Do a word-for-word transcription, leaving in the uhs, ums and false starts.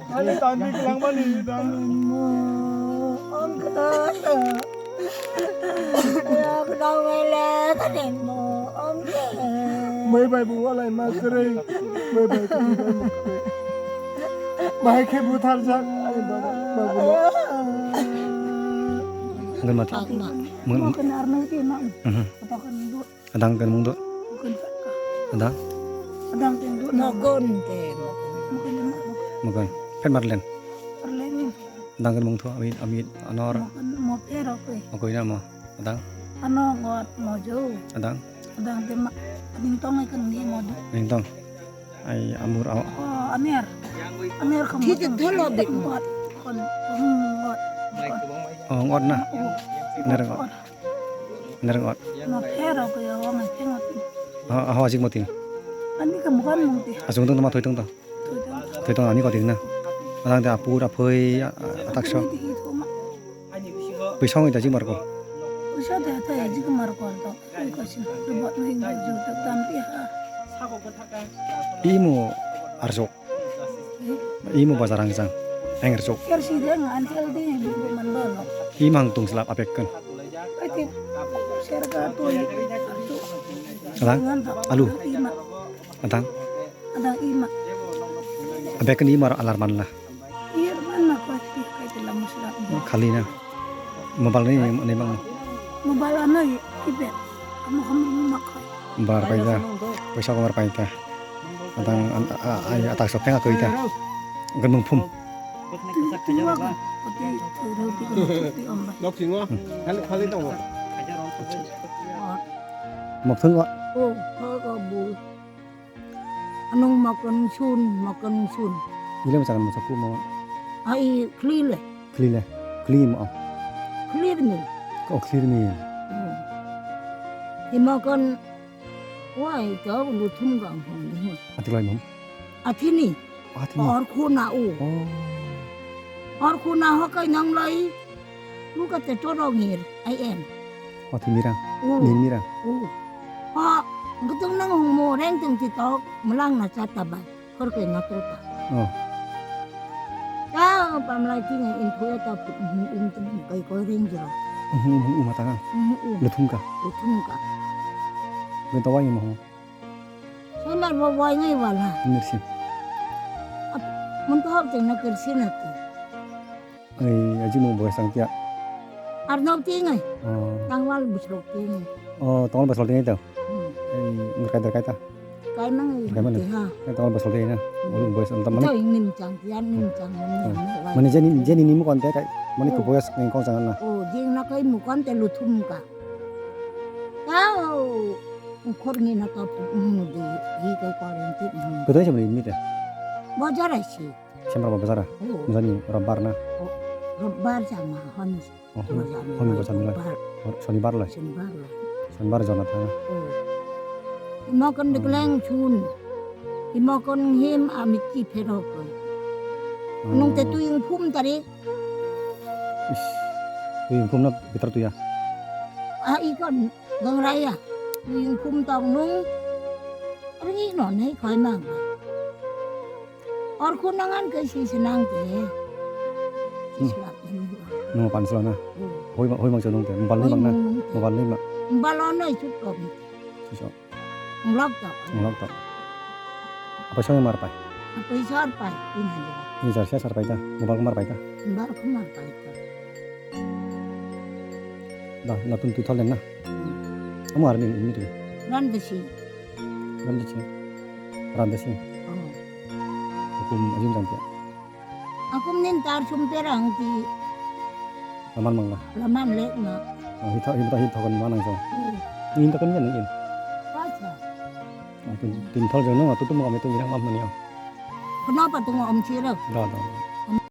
Ani tanti kelang mani dan. Mai bai bu walai ma kwrwi. Mai bai kwrwi bai ma kwrwi. Bahai khe buthar jak. Ai baba, babu no. Hangke mati. Mung. Adang kan mung do. Adang. Adang kan do. Mogon te. Mogon. Pet marlen. Adang kan mung tho, amit, amit, anor. Mo phero koi. Okoi na mo. Adang. Ano ngot mo jo. Adang. Adang te ma. Ading tong ai kan ni mo do. Ading tong. Ai amur aw. Oh, amer. Amer kham. Thik tholo de. Ngot. Kon. Ngot. Oh, ngot na. Ner ngot. Ner ngot. No phero ko yo ngai pheng ngot. Ah, ah, ajik mati. Ani kam kan mung ti. Asung tong ma thoi tong tong. Thoi tong. Thoi tong ani koti na. Adang te apur aphoi atak so. Pisa ong ita jik marko. Pisa de ta jik marko to. Imo arjok. Imo bazar ang jang. Eng arjok. Imang tung selap apek kan. Adang. Alu. Adang. Apek kan imar alar manla. Iya, mana kau sih kayak dalam muslim? Khali na. Mobile ni, ni bang. Mobile ano ibe. Kamu kamu makai. Bar pai ta. Paisa ko bar pai ta. Adang an a a atak so phenga koi ta. Gan mung phum. Tuwa kan. Koti tuwa kan koti om. Nok singo. Khali khali tong. Mok thang ko. Oh, kau kau bul. Anung makon sun, makon sun. Ile masakan masaku mo. Ai, khli le. Khli le. Khli mo. Khlir mi. Oh, khlir mi. Hmm. Imakon, wai, kau luthum gang hong ni. Ati lai mom. Atini. Atini. Or khuna u. Oh. Or khuna ho kai nang lai. Luka te toro ngir, I am. Hoti mirang, Oh. Ni mirang. Oh. Ha, gutung nang hong mo reng teng ti tok, melang na chata bai. Khor kai na tota. Oh. Ta pamlai ti ngai in thoya ta put hum um tum kai koi reng jero. Hum hum hum mata kan. Hum um. Luthum ka. Luthum ka. Gento wai mo. Samar bo wai ngai wala. Mirsi. Ap, mun to hok teng na kersi na ti. Ai, aji mo boy sang tia. Arnau tingai. Oh. Tangwal busrok tingai. Oh, tangwal busrok tingai to. Hmm. Ai, berkai berkai ta. Kai mang Berkai mana? Ti ha. Ai, tangwal busrok tingai na. Hmm. Ulung boy sang ta mani. Tau ingin chang, tian nim chang, nim Hmm. chang. Mani jeni, jeni nimu kon te kai. Mani Oh. Ku boy sang kong chang na. Oh, jing na kai mu kon te luthum ka. Tau. Khor ni na ka pu, hmm, di, di kai koren ti. Hmm. Kedai sama ni mita. Bojar ai si. Sembar ba bazar ah? Oh. Mujani robbar na? Oh, robbar jama hon. Oh, hon bazar ni lai. Hon bazar ni lai. Robbar. Hon, sonibar lai? Sonibar lai. Sonibar jona thana? Oh. Imo kon Oh. Dikleng chun. Imo kon him amit ki phero ko. Oh. Nung te tu yung phum tari. Is. Tu yung phum na bitar tu ya? Ah, ikon gangraya. Tu yung phum tong nung. Ringi no nei khoi mang. Or khunangan ke si senang ke. Hmm. Islap ini. Nung pan selo na. Hmm. Hoi ma, hoi mang chonong te. Mobile ni Hoi mang na. Mang te. Mobile ni mang. Mobile ono isu kom. Isu. Nglok to. Nglok to. Apa song mar pai? Apa isar pai? Ini aja. Ini jar sia sar pai ta. Mobile ko mar pai ta. Mobile ko mar pai ta. Da, na tun tu thol na. Hmm. Amo army ini tu. Ran besi. Ran besi. Ran besi. Oh. Hukum ajin jang te. Akum nin tar sum perang ti. Laman mangla. Laman lek ma. Oh, hita, hita, hita kan mana so. Hmm. Ni hita kan ni in. Pasa. Ah, tu, tin thol jong no, tu tu mo kami tu irang mam mani. Kenapa tu ngom sirap? Da, da.